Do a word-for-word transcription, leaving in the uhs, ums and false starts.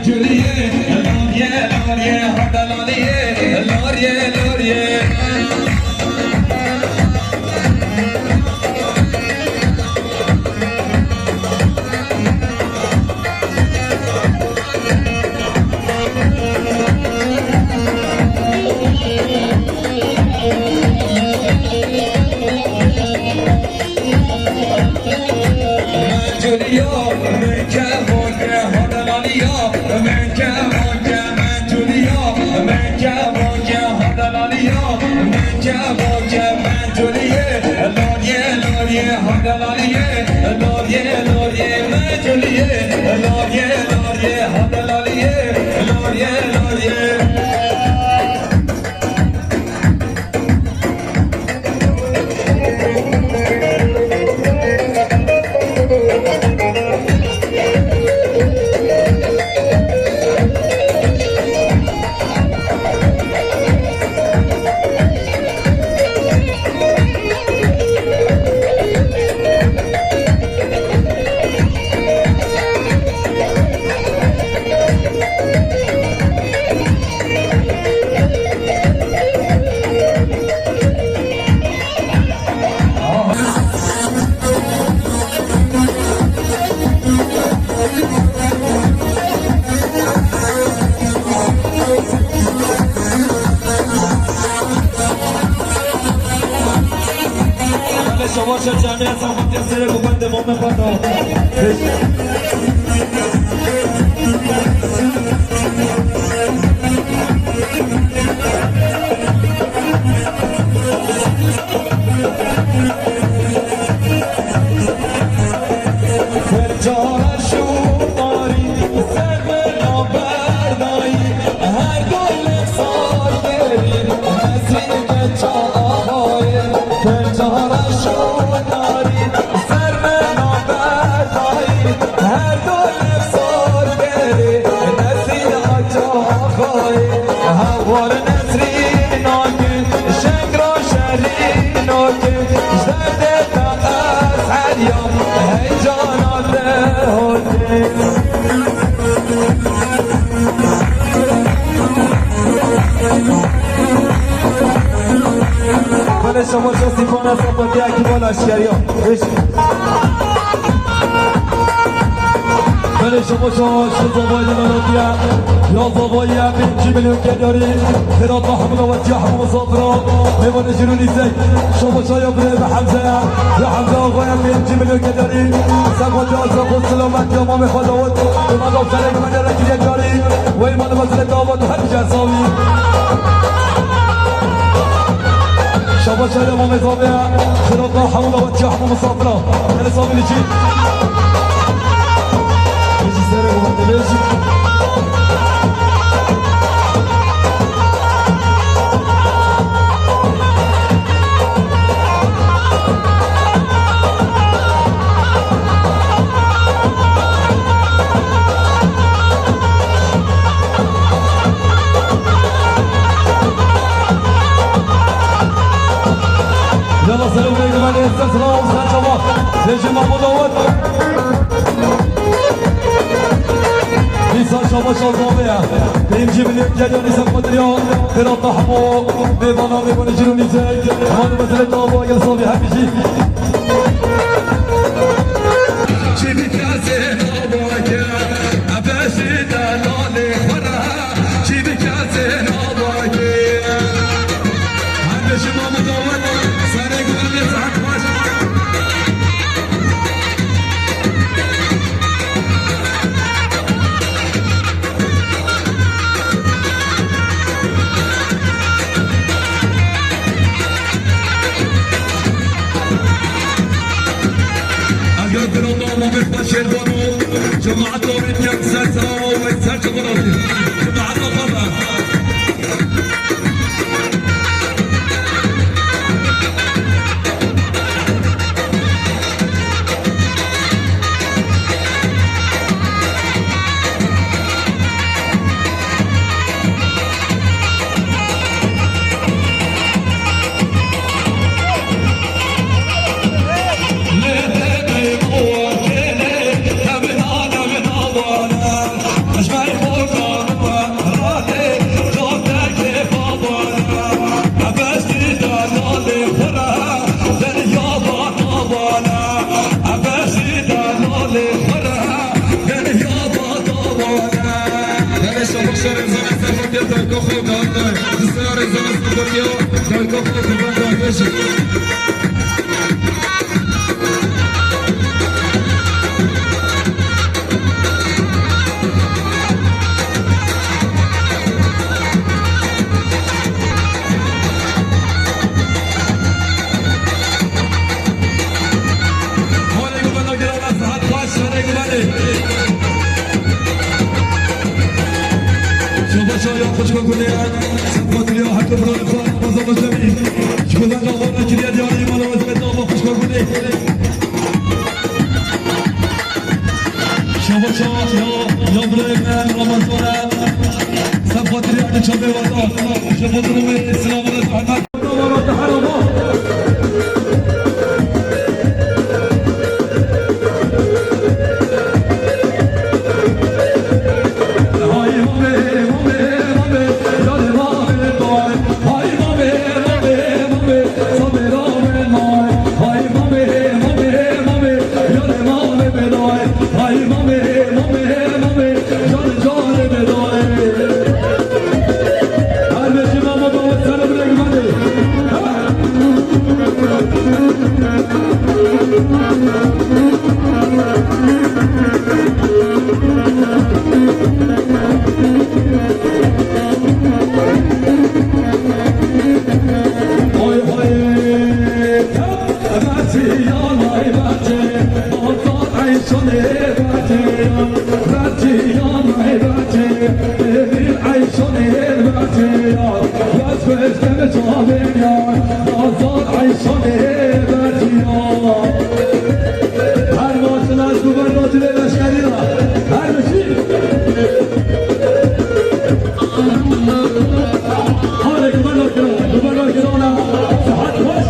Loriyê, loriyê, loriyê, hada loriyê, loriyê, loriyê. Şabaşa camiye sabatiye sere bu bende momen pata. Belê şabaşa Stefana Sapatiya ki bol aşkeriya. Beş. Belê şabaşa şu zavayla nanatiya. Ya zavaya pêncî milyon kedarî. Xêrata hemû dawetiya hemû misafira. Mêvanê jîrûnî zey. Şabaşa ya birê bi Hemze ya. Ya Hemze axaya pêncî milyon kedarî. Sexwetiya sexwet selamet ya mamê xwe dawet. Bi me daw serek me dere kiriye carî. Wey mali mezile dawet her bijar savî. Şabaşa ya mamê zavê ya. Xirata hemû dawetiya hemû misafira. Hele savî li cî. Bijî serê û herdê bijî. Yalla, selam aleyküm, aleyküm selam, sen çabuk. Recep Mahmut Davut. Nîsan Şabaş Azami ya. Birinci milyon geliyor Nîsan Kadir ya. Kral Tahmo. Mêvana, mêvanê jîrûnî zey. Manu mesele dava gel sabi hepî jî. Eger Firavna Mehmet Paşa Elbano, cemaat Dawid Kemser sağ ol, Ekser Çabalatı. Cemaat Dawid. Çabuk şerê zana servetiya dayka xwe dağıtay. Distaya rêzana servetiya dayka xwe kurban dağıtay. Holê gurbana girana saet paş şerê gurbane. Şobaşa ya xweşka gulê, sen xatiriya heke birayê xwe, baza bejemî. Ji gurbana wana kiriye diyarî mala wezîfê dava xweşka gulê. Şobaşa ya, ya birayê me Ramazan e. Sen xatiriya heke çavê wata. Şobaşa me selamet, zehmet. Her maçına şu berbatı ve leşkeriyle. Her maçı. Hadi, kurban olsun, kurban olsun ona. Saat baş.